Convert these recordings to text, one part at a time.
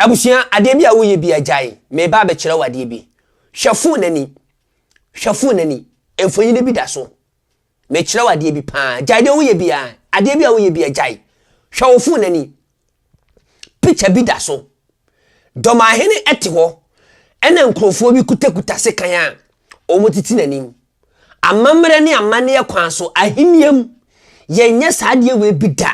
Abusua, adeɛ bi a woyɛ bi agyae. Meba abɛkyerɛ wo adeɛ bi. Hwɛ phone n'ani. Hwɛ phone n'ani. Mfonyin bi da so. Mekyerɛ wo adeɛ bi paa. Gyae deɛ woyɛ biara. Adeɛ bi a woyɛ bi agyae. Hwɛ wo phone n'ani. Picture bi da so. Dɔmahene te hɔ ɛna nkurɔfoɔ bi kutakuta sekan a wɔtete n'anim. Amammerɛ ne amanneɛ kwan so ahenniam mu, yɛnyɛ saa adeɛ wei bi da.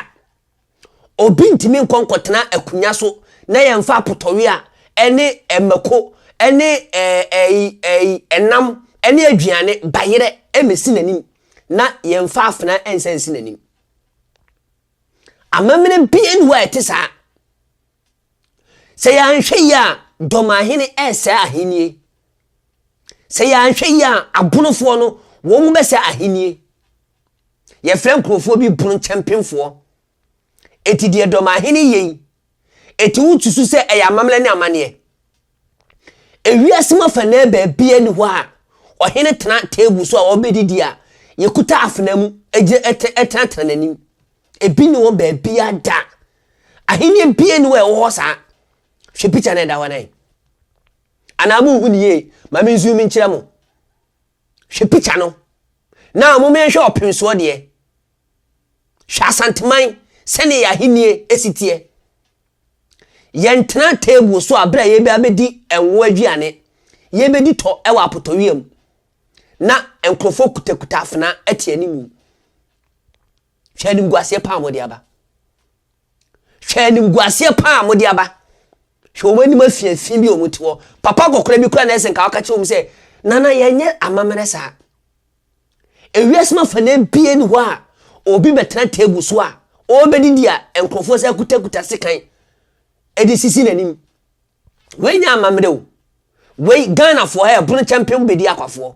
Obi ntumi nkɔ nkɔtena akonnwa so na yɛmfa apotɔwe a ɛne mmako ne ɛɛ ɛyi ɛnam ne aduane bayerɛ mmɛsi n'anim na yɛmfa afena nsa nsi n'anim. Amammerɛ bia ni hɔ a ɛte saa. Sɛ yɛanhwɛ yie a, dɔmahene ɛresɛe ahennie. Sɛ yɛanhwɛ yie a, abonofoɔ no, wɔn bɛsɛe ahennie. Yɛfrɛ nkurɔfoɔ bi bono kyɛmpemfoɔ. Eti deɛ dɔmahene yɛ yi, eti wotusu sɛ ɛyɛ amammerɛ ne amanneɛ? Ewiase mu afanaa baabiara ni hɔ a ɔhene tena table so a ɔrebɛdidi a yɛkuta afena mu gyina ɛtenatena n'anim. Ebi ni hɔ baabiara da. Ahenni biara ni hɔ a ɛwɔ hɔ saa. Hwɛ picture no ɛda hɔ no. Anaa monhu ne yie, ma me nzoom nkyerɛ mo. Hwɛ picture no. Na mo mehwɛ ɔpemsoɔ deɛ. Hwɛ Asanteman sɛnea yɛ ahennie esi teɛ. Yɛntena table so a berɛ a yɛbɛ abɛdi ɛnwo aduane, yɛbɛdi tɔ ɛwɔ apotɔwia mu na nkurɔfoɔ kutakuta afena ɛte anim. Hwɛ animguaseɛ paa mode aba. Hwɛ animguaseɛ paa mode aba. Hwɛ wɔn anim afiafi bi a wɔn te hɔ. Papa kɔkora bi kora na ɛsɛ nka waka kyerɛ wɔn sɛ, nana yɛnyɛ amammerɛ saa. Ewiase mu afanaa bie ni hɔ a obi bɛtena table so a ɔrebɛdidi a nkurɔfoɔ sɛ kutakuta sekan de sisi n'anim. Wei nyɛ amammerɛ o. Wei Ghanafoɔ ɛ bono kyɛmpem bɛdi akwafoɔ.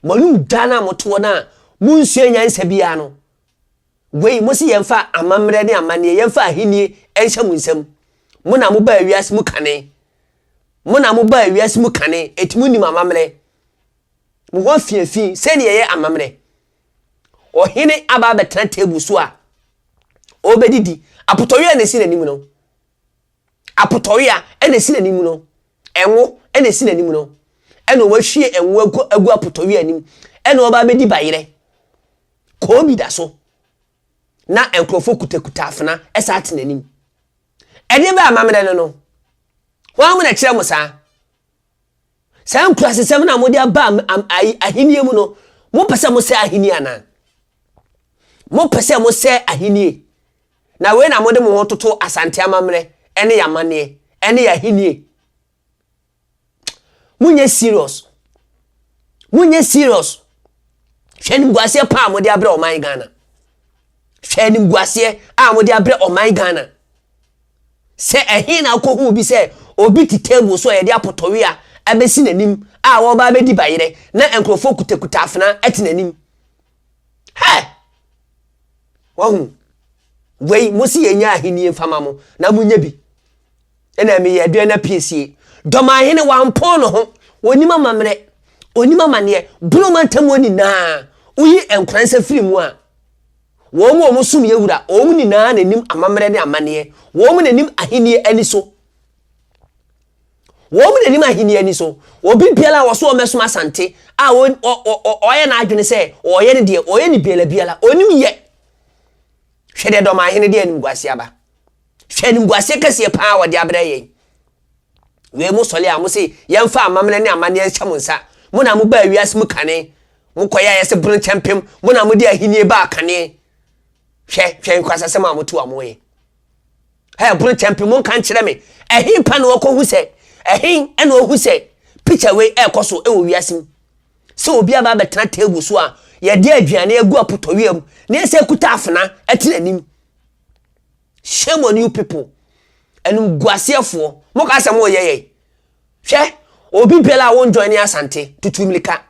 Mo anum dwa no a motoɔ no a monsua nyansa biara no. Wei mo se yɛmfa amammerɛ ne amanneɛ yɛmfa ahennie nhyɛ mo nsam. Mo na mobaa wiase mu kane. Mo na mobaa wiase mu kane eti monim amammerɛ. Mo ho afiafi sɛdeɛ ɛyɛ amammerɛ. Ɔhene aba abɛtena table so a ɔrebɛdidi. Apotɔwea na ɛsi n'anim no. Apotɔwea na ɛsi n'anim no. Ɛnwo na ɛsi n'anim no. Ɛna wɔahwie ɛnwo agu, agu apotɔwea anim. Ɛna ɔba abɛdi bayerɛ. Koobi da so. Na nkurɔfoɔ kutakuta afena ɛsa ate n'anim. Ɛdeɛ bɛyɛ amammerɛ no no. Wɔn mo na ɛkyerɛ mo saa. Saa nkurasesɛm no a mode aba ahenni mu no, mopɛ sɛ mosɛ ahenni anaa? Mopɛ sɛ mosɛ ahenni? Na wei na mode mo ho toto Asante amammerɛ ne yɛn amanneɛ ne yɛn ahenni. Monyɛ serious. Monyɛ serious. Hwɛ animguaseɛ paa a mode abrɛ ɔman Ghana. Hwɛ animguaseɛ a mode abrɛ ɔman Ghana. Sɛ ɛhe na wokɔhuu bi sɛ obi te table so a yɛde apotɔwea abɛsi n'anim a wɔreba abɛdi bayerɛ na nkurɔfoɔ kutakuta afena te n'anim. Hɛ! Wahu? Wei, mo se yɛnya ahennie mfama mo na monyɛ bi. Ɛna meyɛ aduane na piesie. Dɔmahene wampɔn ne ho, ɔnim amammerɛ, ɔnim amanneɛ, bunu mantam hɔ nyinaa, woyi nkoransa firi mu a, Wɔn a wɔsom yɛn wura, wɔn nyinaa na nim amammerɛ ne amanneɛ. Wɔn na nim ahenni ani so. Wɔn na nim ahenni ani so. Obi biara a wɔso wɔmɛsom Asante a ɔyɛ n'adwene sɛ ɔyɛ ne deɛ, ɔyɛ ne biara biara, ɔnim yɛ. Hwɛ deɛ dɔm ahene de animguaseɛ aba. Hwɛ animguaseɛ kɛseɛ paa wɔde abrɛ yɛn. Wei mo sɔle a mo se yɛmfa amammerɛ ne amanneɛ nhyɛ mo nsa. Mo na mo baa wiase mu kane. Mo kɔyɛ a yɛse bono kyɛmpem. Mo na mode ahennie baa kane. Hwɛ, hwɛ nkwasasɛm a moto a moyɛ. Hɛ, bono kyɛmpem, monka nkyerɛ me. Ɛhe pa na wɔkɔhu sɛ, ɛhe na wɔhu sɛ picture wei ɛrekɔ so wɔ wiase mu? Sɛ obi aba abɛtena table so a yɛde aduane agu apotɔwia mu na yɛsɛ kuta afena ɛte n'anim. Shame on you people. Animguaseɛfoɔ. Mo ka sɛ mo yɛ yɛ. Hwɛ, obi biara a won join ne Asante, tutu mmirika.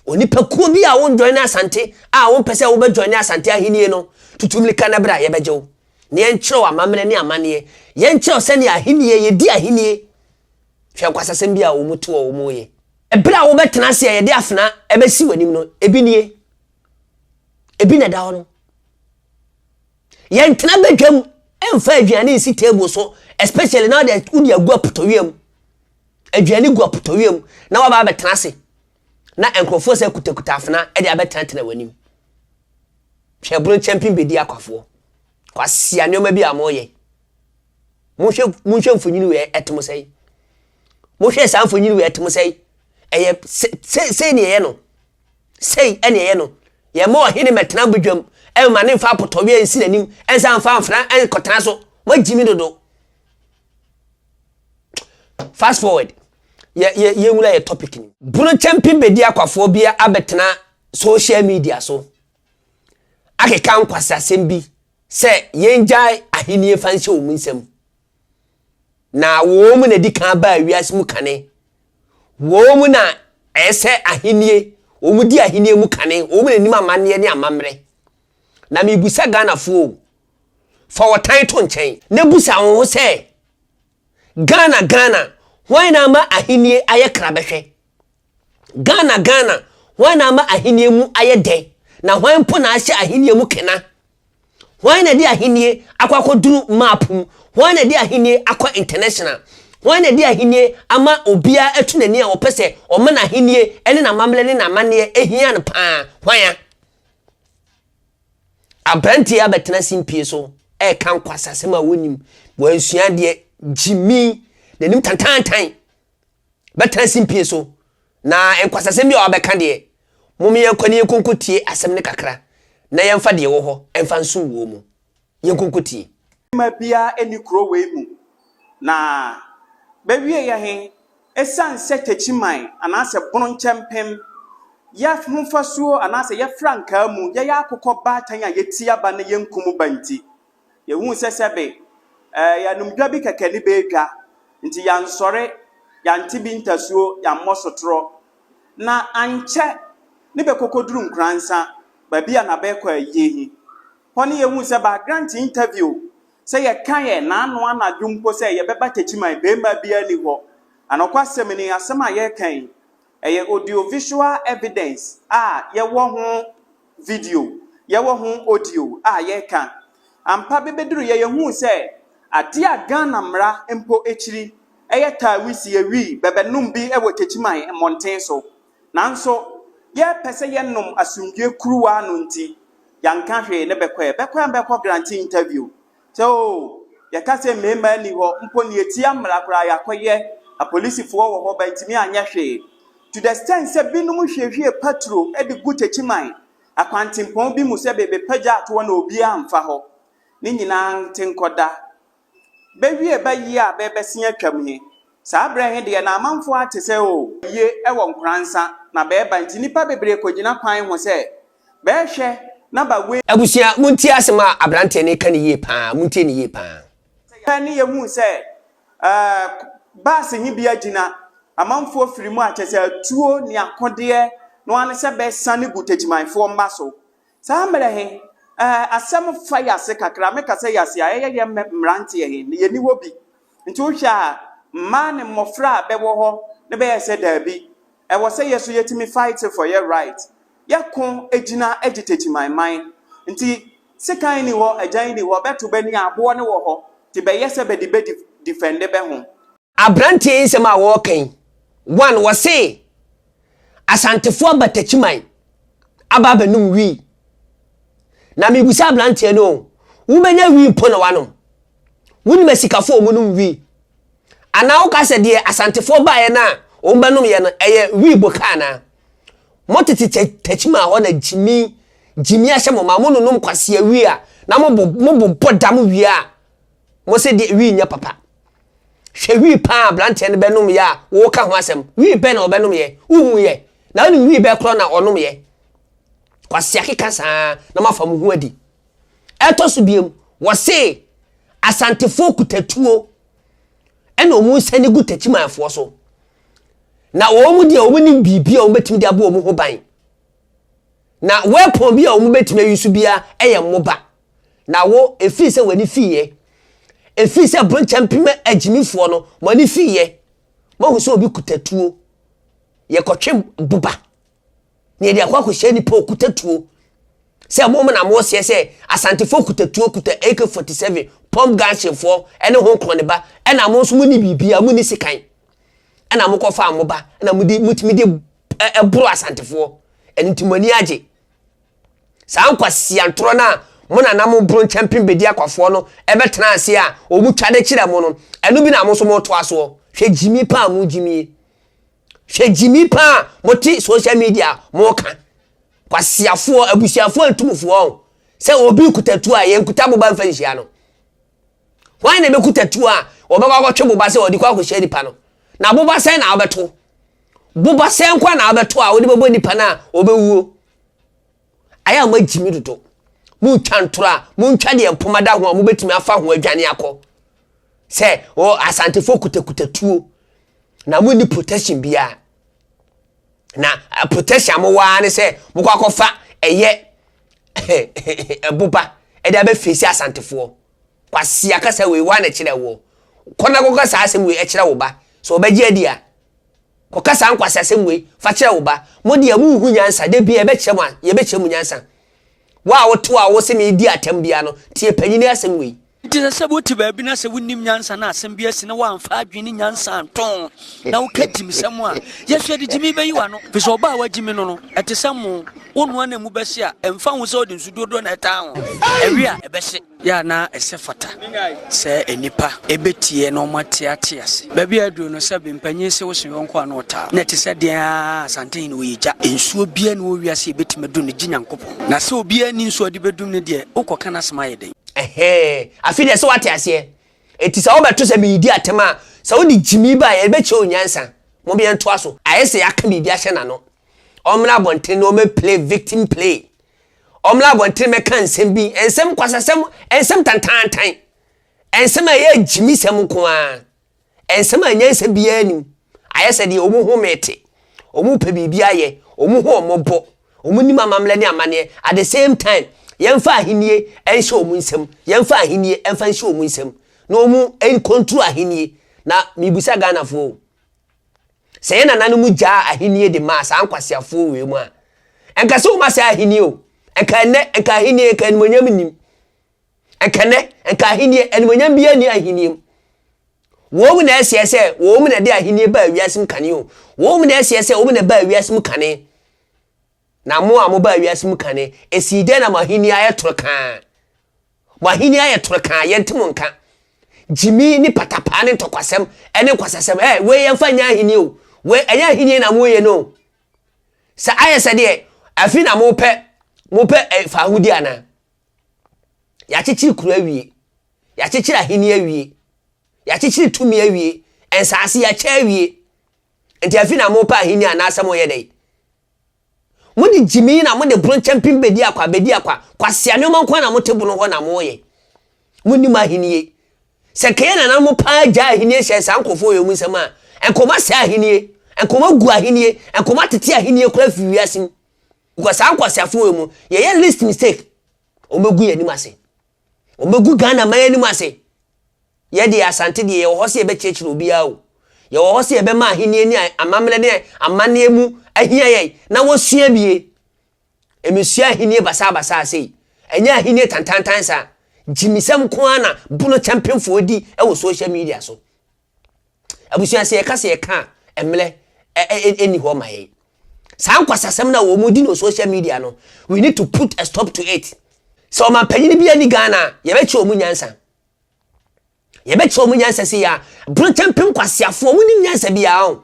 Onipa kuo bi a won join ne Asante a won pɛ sɛ wobɛ join ne Asante ahennie no, tutu mmirika na bra yɛbɛgye wo. Na yɛnkyerɛ wo amammerɛ ne amanneɛ. Yɛnkyerɛ wo sɛnea ahennie, yɛdi ahennie. Hwɛ nkwasasɛm bi a wɔn to a wɔn yɛ. Ɛberɛ a wobɛtena ase a yɛde afena ɛbɛsi w'anim no, ebi nie. Ebi na ɛda hɔ no. Yɛntena badwam mfa aduane nsi table so Especially na wode wode agu apotɔwia mu. Aduane gu apotɔwia mu na waba abɛtena ase. Na nkurɔfoɔ sɛ kutakuta afena de abɛtenatena w'anim. Hwɛ bono kyɛmpen bɛdi akwafoɔ. Kwasia nneɛma bi a moyɛ. Monhwɛ monhwɛ mfonini wei ɛte mo sɛn. Mohwɛ saa mfonini wei ɛte mo sɛn. Ɛyɛ sei sei ne ɛyɛ no. Sei ɛne ɛyɛ no. Yɛma ɔhene mɛtena badwam ɛma ne mfa apotɔweɛ nsi n'anim ɛnsa mfa mfra ɛnkɔtena so. Moagyi me dodo. Fast forward. Yɛ yɛ yɛnwura yɛ topic ni. Bono kyɛmpen bɛdi akwafoɔ bi abɛtena social media so akeka nkwasasɛm bi sɛ yɛngyae ahenni fa nhyɛ wɔn nsam. Na wɔn mu na di kan baa wiase mu kane. Wɔn mu na ɛyɛ sɛ ahenni, wɔn mu di ahenni mu kane, wɔn mu na nim amanneɛ ne amammerɛ. Na mebusa Ghanafoɔ o, fa wɔtan to nkyɛn na busa wɔn ho sɛ, Ghana, Ghana, hwan na ama ahenni ayɛ krabɛhwɛ? Ghana, Ghana, hwan na ama ahenni mu ayɛ dɛ? Na hwan mpo na ahyɛ ahenni mu kena? Hwan na de ahenni akɔ akɔduru map mu? Hwan na de ahenni akɔ international? Hwan na de ahenni ama obiara atu n'ani a ɔpɛ sɛ ɔma n'ahenni ne n'amammerɛ ne n'amanneɛ ehia no paa? Hwan a? Aberanteɛ abɛtena simpie so ɛreka nkwasasɛm a wɔnim, wɔansua adeɛ, gyimi, n'anim tantantan bɛtena simpie so na nkwasasɛm bi a wabɛka deɛ, mom yɛnkɔ ne yɛnkonko tie asɛm no kakra na yɛmfa deɛ ɛwɔ hɔ ɛmfa nso wuo mu. Yɛnkonko tie. Ma biara nni kuro wei mu na bɛwie yɛ he ɛsiane sɛ Takyiman anaasɛ Bono nkyɛmpem yɛ hofasuo anaasɛ yɛ frankaa mu yɛyɛ akokɔ baatan a yɛti aba ne yɛnkum ba nti yɛhuu sɛ sɛbe yɛanomdwa bi kɛkɛ ne bɛɛdwa nti yɛansɔre yɛante bi ntasuo yɛammɔ sotorɔ na ankyɛ ne bɛkɔkɔduru Nkoransa baabi a nabɛkɔ ayie hi hɔ ne yɛhuu sɛ ba grant interview sɛ yɛka yɛ n'ano anadwo mpo sɛ yɛbɛba Takyiman bɛrima biara ni hɔ. Anɔkwa ni asɛm a yɛreka yi ɛyɛ audiovisual evidence a yɛwɔ ho video, yɛwɔ ho audio a yɛreka ampa bɛbɛduru yɛ yɛhuu sɛ adeɛ a Ghana mmara mpo akyiri ɛyɛ taawisi awi bɛbɛnom bi wɔ Takyiman mmɔnten so, nanso yɛpɛ sɛ yɛnom asomdwe kuruwa no nti yɛnka hwee ne bɛkɔɛ bɛkɔɛ bɛkɔ grant interview sɛ o yɛka sɛ mmarima ni hɔ mpo ne yɛtia mmara koraa yɛakɔyɛ apolisifoɔ wɔ hɔ bɛntumi anyɛ hwee, to the extent sɛ binom hwiehwie petrol de gu Takyiman akwantempɔn bi mu sɛ bebɛpagya atoɔ na obiara mfa hɔ ne nyinaa nte nkɔda bɛwie bɛyie a bɛbɛse atwam he. Saa berɛ he deɛ na amanfoɔ ate sɛ o yie wɔ Nkoransa na bɛɛba nti nnipa bebree kɔgyina kwan ho sɛ bɛɛhwɛ na ba wei. Abusua, montie asɛm a aberanteɛ no ka ne yie paa, montie ne yie paa. Ne yɛhuu sɛ baase he bi agyina amanfoɔ firi mu a kyɛ sɛ atuo ne akodeɛ na wɔn sɛ bɛsane gu Takyimanfoɔ mma so. Saa mmerɛ he asɛm fa yase kakra meka sɛ yase a ɛyɛ yɛ mmeranteɛ he ne yɛni hɔ bi nti wohwɛ a mmaa ne mmɔfra a bɛwɔ hɔ ne bɛyɛ sɛ daabi ɛwɔ sɛ yɛ so yɛtumi fight for yɛ right, yɛko gyina agye Takyiman man nti sekan ni hɔ, agyan ni hɔ, bɛto bɛ ni aboɔ ne wɔ hɔ nti bɛyɛ sɛ bɛde bɛ defend bɛ ho. Aberanteɛ yi nsɛm a wɔreka yi, one, wɔse Asantefoɔ aba Takyiman aba abɛnum wii. Na mebusa aberanteɛ no o, wobɛnya wii mpo na wanom? Wonim asikafoɔ a wɔnom wii? Anaa woka sɛ deɛ Asantefoɔ baeɛ no a wɔn bɛnom yɛ no ɛyɛ wii boka anaa? Motete Takyiman hɔ na gyimi gyimi ahyɛ mo ma mononom kwasia wii a na mobobɔ dam wie a mo se deɛ wii nyɛ papa. Hwɛ wii paa aberanteɛ no bɛnom yɛ a wɔka ho asɛm. Wii bɛn na ɔbɛnom yɛ? Wohu yɛ? Na wonim wii bɛɛ korɔ na ɔnom yɛ? Kwasia keka saa na moafa mo ho adi. Ɛtɔ so biom, wɔse Asantefoɔ kuta tuo ɛna wɔn nsane gu Takyimanfoɔ so. Na wɔn deɛ wɔn nim biribi a wɔn bɛtumi de abɔ wɔn ho ban. Na weapon bi a wɔn bɛtumi ayi so biara ɛyɛ mmoba. Na wo efiri sɛ wɔn ani fiiɛ, efiri sɛ bronkyɛmpem agyimifoɔ no wɔn ani fiiɛ, moahu sɛ obi kuta tuo, yɛkɔtwe boba na yɛde akɔ akɔhyɛ nipa okuta tuo sɛ mo na mo seɛ sɛ Asantefoɔ kuta tuo, kuta AK-47. Pɔm Ganhyefoɔ ne ho korɔ ne ba, ɛna mo nso monni biribiara, monni sekan. Ɛna mokɔfaa mo ba, ɛna mode motumi de ɛboro Asantefoɔ. Ɛno nti mo ani agye. Saa nkwaseantorɔ no a mo nana mo boro nkyɛmpem bɛdi akwafoɔ no ɛbɛtena ase a wɔn twa de kyerɛ mo no, ɛno bi na mo nso motoa soɔ. Hwɛ gyimi paa mo gyimie. Hwɛ gyimi paa a mote social media moka. Kwaseafoɔ, abusuafoɔ ntumfoɔ sɛ obi kuta tuo a yɛnkuta boba mfa nhyia no. Hwan na ɛbɛkuta tuo a wɔbɛkɔ akɔtwe boba sɛ ɔde kɔ akɔhyia nipa no? Na boba sɛn na wobɛto? Boba sɛn kwa na wobɛto a wode bɛbɔ nipa no a ɔbɛwuo? Ayɛ a moagyimi dodo. Montwa ntorɔ a, montwa deɛ mpoma da ho a mobɛtumi afa ho adwane akɔ. Sɛ wɔ Asantefoɔ kutakuta tuo na monni protection biara. Na eh, protection a mowɔ ara ne sɛ mokɔ akɔfa ɛyɛ ɛboba ɛde abɛfeesi Asantefoɔ. Kwasi akasa wei wa na kyerɛ woɔ. Kɔ na kɔka saa asɛm wei ɛkyerɛ wo ba. Sɛ ɔbɛgye adi a. Kɔka saa nkwasi asɛm wei fa kyerɛ wo ba. Mo deɛ monhu nyansa, da biara yɛbɛkyerɛ mo a, yɛbɛkyerɛ mo nyansa. Wo a wote hɔ a wose meredi atɛm biara no, tie panyini asɛm wei. Nti sɛ sɛ wote baabi na sɛ wonnim nyansa na asɛm bi asi na woamfa adwene ne nyansa anto ho na woka gyimisɛm a, yɛhwɛ de gyimi bɛyi w'ano. Firi sɛ ɔbaa a wagyimi no no, ɛte sɛ mo, wonoa na emu bɛhye a, ɛmfa ho sɛ wode nsu dodoɔ na ɛtaa ho, ɛwe a, ɛbɛhye. Yɛ a na ɛsɛ fata sɛ nnipa bɛtie na wɔate ate ase. Baabi a aduru no, sɛbe mpanyin se wo se yɔnko a na ɔtaa. Na ɛte sɛ deɛn ara Asantehene ɔyɛ gya. Nsuo biara nni wɔ wiase a ɛbɛtumi adum no gye Nyankopɔn. Na sɛ obiara nni nsuo a ɔde bɛdum no deɛ, wokɔka n'asɛm ayɛ dɛn? Ɛhɛɛ, afei deɛ sɛ woate aseɛ. Enti sɛ wobɛto sɛ meredi atɛm a, sɛ wode gyimii ba a, yɛbɛkyerɛ wo nyansa. Mom yɛntoa so. Ayɛ sɛ yɛaka biribi ahyɛ n'ano. Ɔmmra abɔntene na ɔmmɛ play victim play. Ɔmmra abɔntene mmɛka nsɛm bi, nsɛm kwasasɛm, nsɛm tantaantan, nsɛm a ɛyɛ agyimisɛm nko ara, nsɛm a nyansa biara nnim. Ayɛ sɛ deɛ wɔn home te, wɔn pɛ biribi ayɛ, wɔn ho wɔn bɔ, wɔn nim amammerɛ ne amanneɛ. At the same time, yɛmfa ahennie nhyɛ wɔn nsam, yɛmfa ahennie mfa nhyɛ wɔn nsam na wɔn nkontro ahennie. Na mebisa Ghanafoɔ o, Sɛ yɛn nananom gyaa ahenni de maa saa nkwaseafoɔ wei mu a, ɛnka sɛ wɔn asɛe ahenni o. Ɛnka ɛnnɛ, ɛnka ahenni, ɛnka animuonyam nnim. Ɛnka ɛnnɛ, ɛnka ahenni, animuonyam biara nni ahenni mu. Wɔn mu na ɛseɛ sɛ wɔn mu na ɛde ahenni baa wiase mu kane o. Wɔn mu na ɛseɛ sɛ wɔn na ɛbaa wiase mu kane. Na mo a mobaa wiase mu kane, esii dɛn na mo ahenni ayɛ toro kaa? Mo ahenni ayɛ toro kaa, yɛnte mo nka. Gyimi ne patapaa ne ntɔkwasɛm ne nkwasasɛm. Ɛ, wei yɛmfa nyɛ ahenni o. Wei, ɛnyɛ ahenni na moyɛ no o. Sɛ ayɛ sɛ deɛ, afi na mopɛ, mopɛ eh, faahodi anaa? Yɛakyekyere kuro awie. Yɛakyekyere ahenni awie. Yɛakyekyere tumi awie. Nsaase yɛakyɛ awie. Nti afi na mopɛ ahenni anaasɛ moyɛ dɛn? Mode gyimii na mode bono kyɛmpem bedi akwa, bedi akwa. Kwasea nneɛma nko ara na mote bono hɔ na moyɛ. Monnim ahennie. Sɛ nka yɛn nananom paa gyaa ahennie hyɛɛ saa nkurɔfoɔ wei mu nsam a, nka wɔasɛe ahennie, nka wɔagu ahennie, nka wɔatete ahennie koraa afiri wiase mu. Because saa nkwaseafoɔ wei mu, yɛyɛ least mistake, wɔbɛgu yɛn anim ase. Wɔbɛgu Ghana man anim ase. Yɛ deɛ Asante deɛ yɛwɔ hɔ sɛ yɛbɛkyerɛkyerɛ obiara o. Yɛwɔ hɔ sɛ yɛbɛma ahennie ne amammerɛ ne amanneɛ mu ahia yɛn na wɔsua bie. Ɛmesua ahennie basaabasaa sei. Ɛnyɛ ahennie tantantan saa. Gyimisɛm nko ara na bono kyɛmpemfoɔ di wɔ social media so. Abusua sɛ yɛka sɛ yɛka a mmerɛ ɛnni hɔ ma yɛn. Saa nkwasasɛm no a wɔn di no social media no, we need to put a stop to it. Sɛ ɔmampanyini bi ani Ghana a, yɛbɛkyerɛ wɔn nyansa. Yɛbɛkyerɛ wɔn nyansa sei a, borokyɛmpem nkwaseafoɔ, wɔnnim nyansa biara o.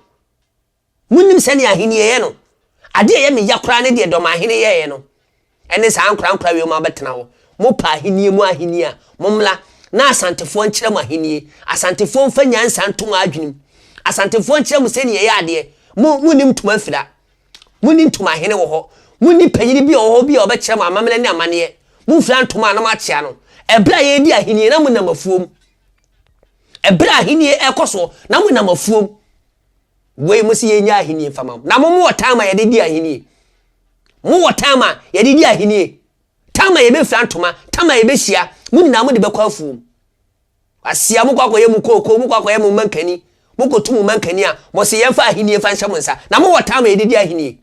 Monnim sɛnea ahenni yɛ no. Adeɛ a ɛyɛ me ya koraa ne deɛ Dɔmahene yɛeɛ no. Ɛne saa nkorankora wei mo abɛtena hɔ. Mopɛ ahennie mu ahennie a, mommra na Asantefoɔ nkyerɛ mo ahennie. Asantefoɔ mfa nyansa nto mo adwene mu. Asantefoɔ nkyerɛ mo sɛnea yɛyɛ adeɛ. Mo, monnim ntoma afira. Monni ntomahene wɔ hɔ. Monni panyini bi a ɔwɔ hɔ bi a ɔbɛkyerɛ mo amammerɛ ne amanneɛ. Momfira ntoma a na moakyea no. Ɛberɛ a yɛredi ahennie na monam afuom. Ɛberɛ a ahennie rekɔ soɔ na monam afuom. Wei mo se yɛnya ahennie mfa ma mo. Na mo mowɔ time a yɛde di ahennie. Mowɔ time a yɛde di ahennie. Time a yɛbɛfira ntoma, time a yɛbɛhyia, mo nyinaa mode bɛkɔ afuom. Asia mokɔ akɔyɛ mo kooko, mokɔ akɔyɛ mo mankani, mokɔtu mo mankani a, mo se yɛmfa ahennie mfa nhyɛ mo nsa. Na mowɔ time a yɛde di ahennie.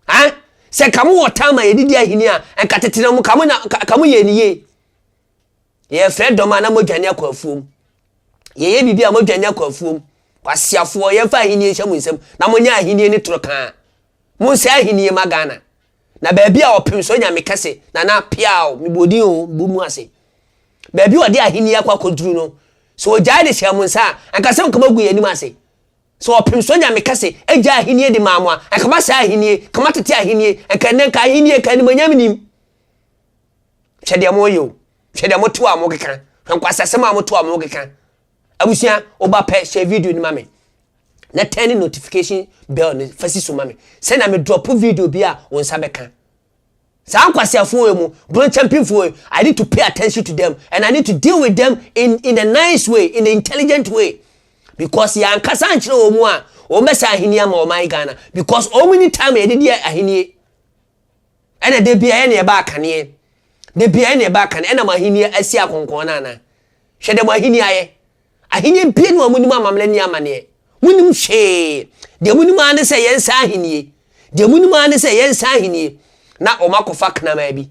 Ha? Sɛ ka mowɔ time a yɛde di ahennie a, nka tete no mo ka mo na ka mo yɛ ne yie. Yɛfrɛ dɔm a na moadwane akɔ afuom. Yɛyɛ biribi a moadwane akɔ afuom. Kwasiafoɔ, yɛmfa ahennie nhyɛ mo nsam na monyɛ ahennie no toro kaa. Monsɛe ahennie ma Ghana. Na baabi a ɔpem so Nyame kɛse, Nana, piaw, mebɔ din o, mebɔ mu ase. Baabi a ɔde ahennie akɔ akɔduru no, sɛ ɔgyae de hyɛɛ mo nsa a, anka sɛ nka moagu yɛn anim ase. Sɛ ɔpem so Nyame kɛse gyaa ahennie de maa mo a, anka moasɛe ahennie, nka moatete ahennie, anka ɛnnɛ nka ahennie, nka animuonyam nnim. Hwɛ deɛ moyɛ o. Hwɛ deɛ moto a mokeka. Hwɛ nkwasasɛm a moto a mokeka. Abusua, woba pɛ, share video no ma me. Na turn notification bell no fa si so ma me. Sɛnea me drop video bi a wo nsa bɛka. Saa nkwasiafoɔ yi mu, bronkyɛmpemfoɔ yi, I need to pay attention to them and I need to deal with them in in a nice way, in a intelligent way. Because yɛankasa ankyerɛ wɔn mu a, wɔn bɛsɛ ahenni ama ɔman Ghana. Because wɔn ni time yɛde di ahenni. Ɛna da biara ɛna ɛba akaneɛ. Da biara ɛna ɛba akaneɛ. Ɛna mo ahenni asi akɔnkɔn no anaa? Hwɛ deɛ mo ahenni ayɛ. Ahenni bie no a monim amammerɛ ne amanneɛ. Monim hwee. Deɛ monim ara ne sɛ yɛnsa ahennie. Deɛ monim ara ne sɛ yɛnsa ahennie. Na wɔn akɔfa kraman bi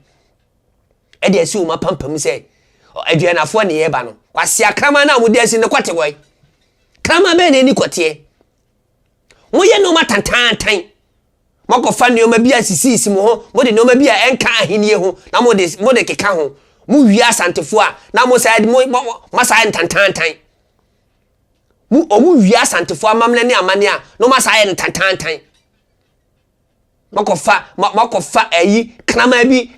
ɛde asi wɔn apampam sɛ aduanafoɔ ne yɛreba no. Kwasia kraman no a wɔde asi no kɔte hɔ yi. Kraman bɛn na ɛni kɔteɛ? Moyɛ nneɛma tantaantan. Moakɔfa nneɛma bi asisiisi mo ho, mode nneɛma bi a ɛnka ahenni ho na mode mode keka ho. Mowie Asantefoɔ a, na mo saa mo mo moasa ayɛ ntantantan. Mo wɔn wie Asantefoɔ amammerɛ ne amanneɛ a, na wɔn asa ayɛ no ntantantan. Moakɔfa mo moakɔfa ayi kraman bi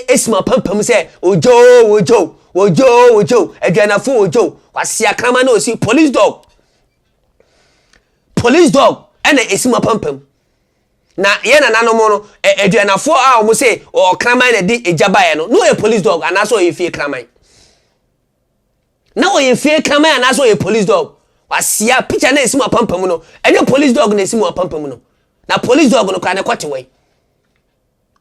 esi mo apampam sɛ ogya o ogya o ogya o ogya o aduanafo ogya o. Wasia kraman na osi police dog. Police dog ɛna esi mo apampam. Na yɛn nananom no, aduanafoɔ a wɔn se ɔkraman na ɛde egya baeɛ no, na ɔyɛ police dog anaasɛ ɔyɛ fie kraman? Na ɔyɛ fie kraman anaasɛ ɔyɛ police dog? Wasia picture na esi mo apampam no, ɛnyɛ police dog na esi mo apampam no. Na police dog no koraa ne kɔte wɔ yi.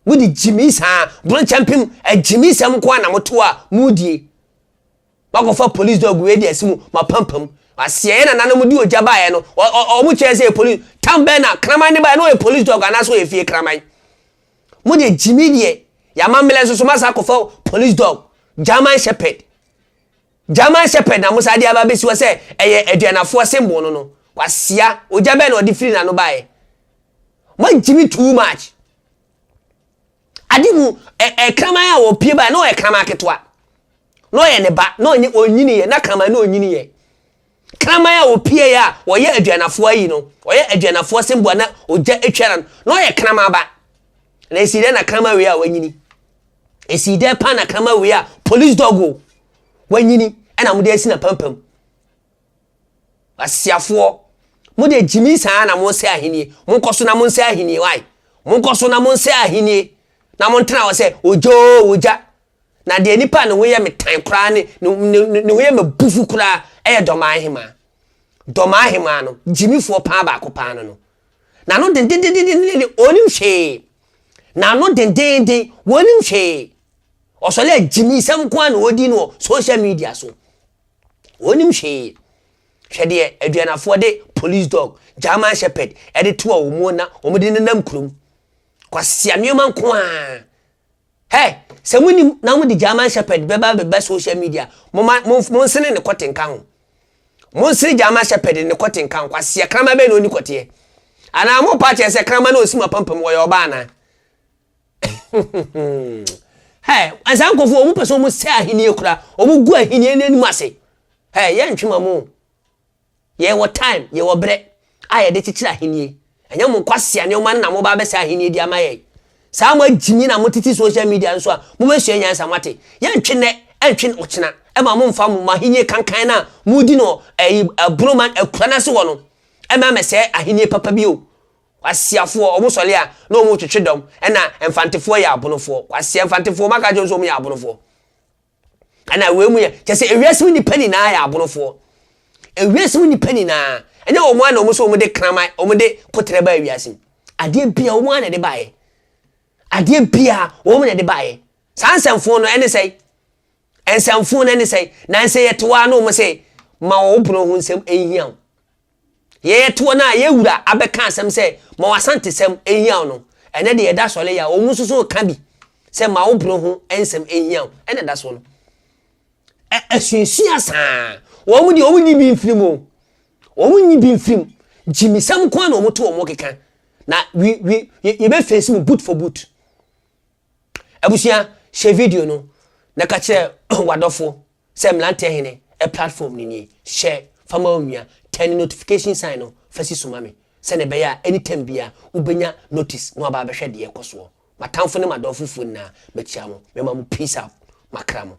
Mode gyimi saa, bronkyɛmpem, agyimi sɛm nko a na moto a modie. Makɔfa police dog wei de asi mu mapampam. Aseɛ yɛ nananom de ogya baeɛ no, wɔn kyerɛ sɛ yɛ police. Tam bɛn na kraman ne baeɛ no ɔyɛ police dog anaasɛ ɔyɛ fie kraman? Mo deɛ gyimi deɛ, yɛamammerɛ nso so masa akɔfa police dog, German shepherd. German shepherd na mo saa de aba abɛsi hɔ sɛ ɛyɛ aduanafoɔ symbol no no. Kwasia, ogya bɛn na ɔde firi n'ano baeɛ? Moagyimi too much. Ade mu, ɛ ɛ kraman a wɔpie baeɛ na ɔyɛ kraman ketewa. Na ɔyɛ ne ba, na ɔnyɛ ɔnyiniiɛ, na kraman na ɔnyiniiɛ. Kraman a wɔpieeɛ a wɔyɛ aduanafoɔ ayi no, ɔyɛ aduanafoɔ semboa na ogya atwa no, na ɔyɛ kraman ba. Na ɛsii dɛn na kraman wei a wanyini? Ɛsii dɛn paa na kraman wei a police dog o, wanyini ɛna mode asi n'apampam? Asiafoɔ, mo deɛ gyimi saa na mo sɛ ahennie. Monkɔ so na mo nsɛ ahennie wai. Monkɔ so na mo nsɛ ahennie. Na mo ntena hɔ sɛ ogya oo ogya. Na deɛ nipa a ne ho yɛ me tan koraa ne ne ne ne ho yɛ me bufu koraa ɛyɛ dɔmaa ahemaa. Dɔmaa ahemaa no gyimifoɔ paa baako paa no no. N'ano dendendendenden ɔnim hwee. N'ano dendenden wɔnim hwee. Ɔsɔre a gyimisɛm nko ara na ɔdi no wɔ social media so. Wɔnnim hwee. Hwɛ deɛ aduanafoɔ de police dog, German shepherd, de to a wɔn na wɔde nenam kurom. Kwasia nneɛma nko ara. Hɛ, sɛ monim na mode German shepherd bɛba bɛba social media, moma monsene ne kɔte nka ho. Monsene German shepherd ne kɔte nka ho. Kwasia kraman bɛn na ɔni kɔteɛ? Anaa mopa kyerɛ sɛ kraman na ɔsi mo apampam wɔyɛ ɔbaa anaa? Hey, saa nkurɔfoɔ wɔn pɛ sɛ wɔn sɛ ahenni kora, wɔn gu ahenni no anim ase. Hey, yɛn ntwe ma mo. Yɛwɔ time, yɛwɔ berɛ a yɛde kyekyere ahenni. Ɛnyɛ mo nkwasia nneɛma no na mo ba abɛsɛ ahenni di ama yɛn. Saa mo agyimi na mo tete social media nso a, mo bɛsua nyansa mo ate. Yɛntwe nnɛ, ɛntwe ɔkyena, ɛma mo mfa mo ahenni kankan no a modi no ɛyi aburoma akura no ase wɔ no, ɛma mɛsɛ ahenni papa bi o. Kwasiafoɔ, ɔmo sɔre a na ɔmo twetwe dɔm, ɛna Mfantefoɔ yɛ abonofoɔ. Kwasia Mfantefoɔ, maka akyerɛ wɔn sɛ ɔmo yɛ abonofoɔ. Ɛna wei mu yɛ, kyerɛ sɛ ewiase mu nnipa nyinaa yɛ abonofoɔ. Ewiase mu nnipa nyinaa, ɛnyɛ wɔn ara na wɔn sɛ wɔn de kraman, wɔn de koterɛ baa ewiase mu. Adeɛ bia wɔn ara na ɛde baeɛ. Adeɛ bia wɔn na ɛde baeɛ. Saa nsɛmfo no ɛne sɛn? Nsɛmfo no ɛne sɛn? Nansa yɛte hɔ ara na wɔn sɛ ma wɔn pono ho nsɛm nhia wo. Yɛyɛ toɔ no a yɛn wura abɛka asɛm sɛ ma w'asantesɛm nhia wo no, ɛnɛ deɛ yɛda sɔre yi a wɔn nso so reka bi sɛ ma wo bere ho nsɛm nhia wo, ɛna ɛda soɔ no. Asuasua saa. Wɔn deɛ wɔn nyi bi mfiri mu. Wɔn nyi bi mfiri mu. Gyimisɛm nko ara na wɔn to wɔn keka. Na we we yɛbɛ face mu boot for boot. Abusua, hyɛ video no na ka kyerɛ w'adɔfo sɛ Mmeranteɛ Hene platform no nie. Hyɛ fa ma wo nua. Turn notification sign no fa si so ma me sɛdeɛ ɛbɛyɛ a anytime biara wobɛnya notice na waba abɛhwɛ deɛ ɛkɔ soɔ. M'atamfo ne m'adɔfofoɔ nyinaa, makyia mo. Mema mo peace out. Makra mo.